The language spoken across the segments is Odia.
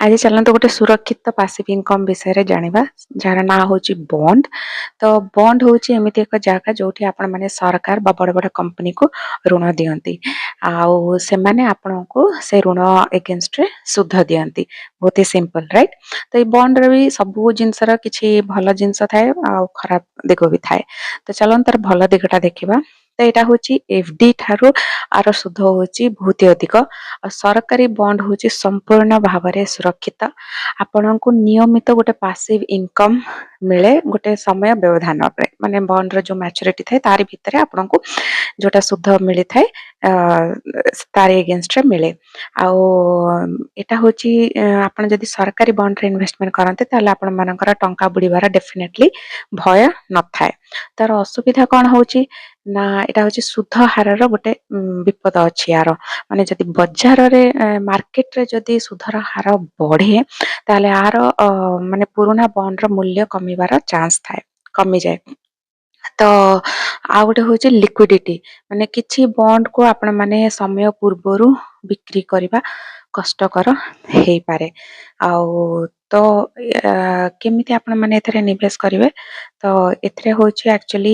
ଆଜି ଚାଲନ୍ତୁ ଗୋଟେ ସୁରକ୍ଷିତ ପାସିଭ୍ ଇନକମ୍ ବିଷୟରେ ଜାଣିବା, ଯାହାର ନାଁ ହେଉଛି ବଣ୍ଡ। ତ ବଣ୍ଡ ହେଉଛି ଏମିତି ଏକ ଜାଗା ଯୋଉଠି ଆପଣମାନେ ସରକାର ବା ବଡ଼ ବଡ଼ କମ୍ପାନୀକୁ ଋଣ ଦିଅନ୍ତି ଆଉ ସେମାନେ ଆପଣଙ୍କୁ ସେ ଋଣ ଏଗେନଷ୍ଟରେ ସୁଧ ଦିଅନ୍ତି। ବହୁତ ହି ସିମ୍ପଲ, ରାଇଟ୍? ତ ଏଇ ବଣ୍ଡରେ ବି ସବୁ ଜିନିଷର କିଛି ଭଲ ଜିନିଷ ଥାଏ ଆଉ ଖରାପ ଦିଗ ବି ଥାଏ। ତ ଚାଲନ୍ତୁ, ତାର ଭଲ ଦିଗଟା ଦେଖିବା। ତ ଏଇଟା ହଉଛି ଏଫଡି ଠାରୁ ଆର ସୁଧ ହଉଛି ବହୁତ ହି ଅଧିକ ଆଉ ସରକାରୀ ବଣ୍ଡ ହଉଛି ସମ୍ପୂର୍ଣ୍ଣ ଭାବରେ ସୁରକ୍ଷିତ। ଆପଣଙ୍କୁ ନିୟମିତ ଗୋଟେ ପାସିଭ୍ ଇନକମ୍ ମିଳେ ଗୋଟେ ସମୟ ବ୍ୟବଧାନରେ, ମାନେ ବଣ୍ଡର ଯୋଉ ମ୍ୟାଚୁରିଟି ଥାଏ, ତାରି ଭିତରେ ଆପଣଙ୍କୁ ଯୋଉଟା ସୁଧ ମିଳିଥାଏ, ତାରି ଏଗେନଷ୍ଟରେ ମିଳେ। ଆଉ ଏଇଟା ହଉଛି ଆପଣ ଯଦି ସରକାରୀ ବଣ୍ଡରେ ଇନଭେଷ୍ଟମେଣ୍ଟ କରନ୍ତି, ତାହେଲେ ଆପଣମାନଙ୍କର ଟଙ୍କା ବୁଡ଼ିବାର ଡେଫିନେଟଲି ଭୟ ନଥାଏ। ତାର ଅସୁବିଧା କଣ ହଉଛି ନା, ଏଇଟା ହଉଛି ସୁଧ ହାରର ଗୋଟେ ବିପଦ ଅଛି ୟାର। ମାନେ ଯଦି ବଜାରରେ, ମାର୍କେଟରେ ଯଦି ସୁଧର ହାର ବଢେ, ତାହେଲେ ଆର ମାନେ ପୁରୁଣା ବଣ୍ଡର ମୂଲ୍ୟ କମିବାର ଚାନ୍ସ ଥାଏ, କମିଯାଏ। ତ ଆଉ ଗୋଟେ ହଉଛି ଲିକ୍ୱିଡିଟି, ମାନେ କିଛି ବଣ୍ଡକୁ ଆପଣ ମାନେ ସମୟ ପୂର୍ବରୁ ବିକ୍ରି କରିବା କଷ୍ଟକର ହେଇପାରେ। ଆଉ ତ କେମିତି ଆପଣ ମାନେ ଏଥିରେ ନିବେଶ କରିବେ? ତ ଏଥିରେ ହଉଛି ଆକ୍ଚୁଆଲି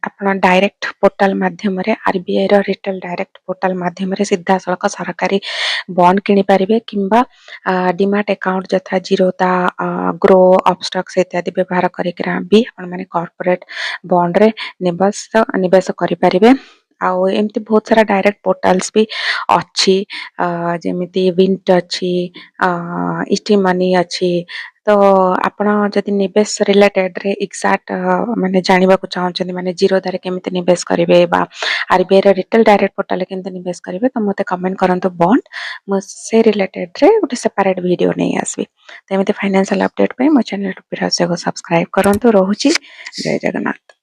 ଆପଣ ଡାଇରେକ୍ଟ ପୋର୍ଟାଲ ମାଧ୍ୟମରେ, ଆରବିଆଇ ର ରିଟେଲ ଡାଇରେକ୍ଟ ପୋର୍ଟାଲ ମାଧ୍ୟମରେ ସିଧାସଳଖ ସରକାରୀ ବଣ୍ଡ କିଣିପାରିବେ କିମ୍ବା ଡିମାଟ ଆକାଉଣ୍ଟ ଯଥା ଜିରୋଦା, ଗ୍ରୋ, ଅପଷ୍ଟକ୍ସ ଇତ୍ୟାଦି ବ୍ୟବହାର କରିକିନା ବି ଆପଣମାନେ କର୍ପୋରେଟ ବଣ୍ଡରେ ନିବେଶ କରିପାରିବେ। ଆଉ ଏମିତି ବହୁତ ସାରା ଡାଇରେକ୍ଟ ପୋର୍ଟାଲ୍ସ ବି ଅଛି, ଯେମିତି ୱିଣ୍ଟ ଅଛି, ଇଟି ମନି ଅଛି। ତ ଆପଣ ଯଦି ନିବେଶ ରିଲେଟେଡରେ ଏକ୍ସାକ୍ଟ ମାନେ ଜାଣିବାକୁ ଚାହୁଁଛନ୍ତି, ମାନେ ଜିରୋଦାରେ କେମିତି ନିବେଶ କରିବେ ବା ଆରବିଆଇ ର ରିଟେଲ ଡାଇରେକ୍ଟ ପୋର୍ଟାଲରେ କେମିତି ନିବେଶ କରିବେ, ତ ମୋତେ କମେଣ୍ଟ କରନ୍ତୁ ବଣ୍ଡ। ମୁଁ ସେ ରିଲେଟେଡରେ ଗୋଟେ ସେପାରେଟ ଭିଡିଓ ନେଇ ଆସିବି। ତ ଏମିତି ଫାଇନାନ୍ସିଆଲ ଅପଡେଟ୍ ପାଇଁ ମୋ ଚ୍ୟାନେଲ ଟୁପି ରହସ୍ୟକୁ ସବସ୍କ୍ରାଇବ କରନ୍ତୁ। ରହୁଛି, ଜୟ ଜଗନ୍ନାଥ।